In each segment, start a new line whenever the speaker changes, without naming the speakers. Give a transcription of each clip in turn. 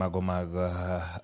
Mago mag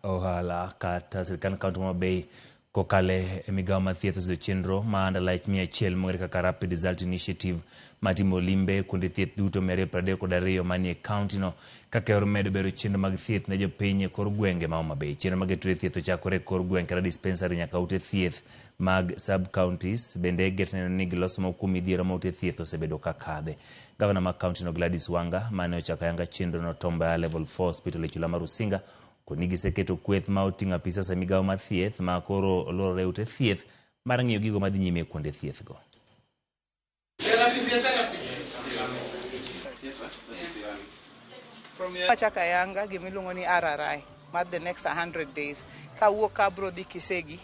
ohala kata sirkand kaunti ma Homa Bay kokale e migawo mar thieth oseyo chenro ma andalach 100 mong'ere kaka Rapid Result Initiative matimo limbe kuonde thieth duto 232 manie kaunti no kaka yor medo bero chenro mag thieth ne jopiny e kor gwenge ma Homa Bay. Chenro mag tuo thieth ochakore e kor gweng' kata dispensary nyaka ute thieth mag sub counties bende geto neno ni giloso moko kuom midhiero ma ute thieth osebedo ka kadhe. Gavana ma kaunti no Gladys Wanga mane ochako ayanga chenro no Tom Mboya Level 4 Hospital e chula mar Rusinga koni giseketo kweth ma oting'o apisas e migawo mar thieth ma koro olorore ute thieth mar ng'iyo gigo madhi nyime e kuonde thieth go.
Wachako ayanga gimiluongo ni RRI mar the next 100 days. Kawuok ka abro dhi Kisegi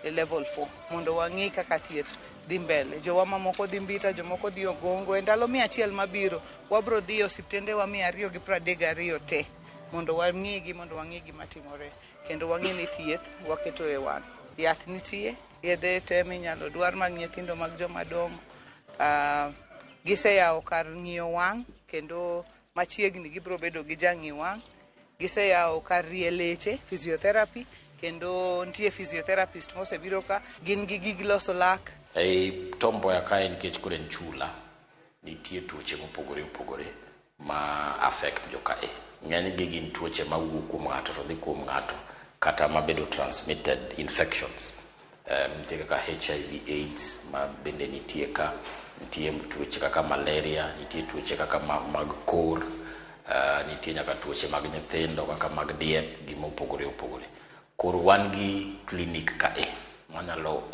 e level 4 mondo wang'i kaka thieth dhi mbele. Jowa mamoko dhi Mbita, jomoko dhi Ogongo. E ndalo 100 mabiro, wabro dhi e osiptendewa 232 te mondo wang'igi, mondo wang'i gima timore kendo wang'i ni thieth waketo e wang'. Yath nitie, yedhe te minyalo dwar mag nyithindo mag joma dongo. Giseyawo kar ng'iyo wang' kendo machiegni gibiro bedo gi jang'i wang'. Giseyawo kar rie leche, physiotherapy, kendo nitie physiotherapist mosebiro ka. Gin gi gig loso lak.
Ei Tom Mboya kae nikech koro en chula, nitie tuoche mopogore opogore ma affect joka e. Ng'enygi gin tuoche mawuok kuom ng'ato to dhi kuom ng'ato kata mabedo transmitted infections. Nitie kaka HIV AIDS ma bende nitie ka, nitie tuoche kaka malaria, nitie tuoche kaka mag kor, nitie nyaka tuoche mag nyithindo kaka mag diep gi mopogore opogore. Koro wan gi clinic ka e manyalo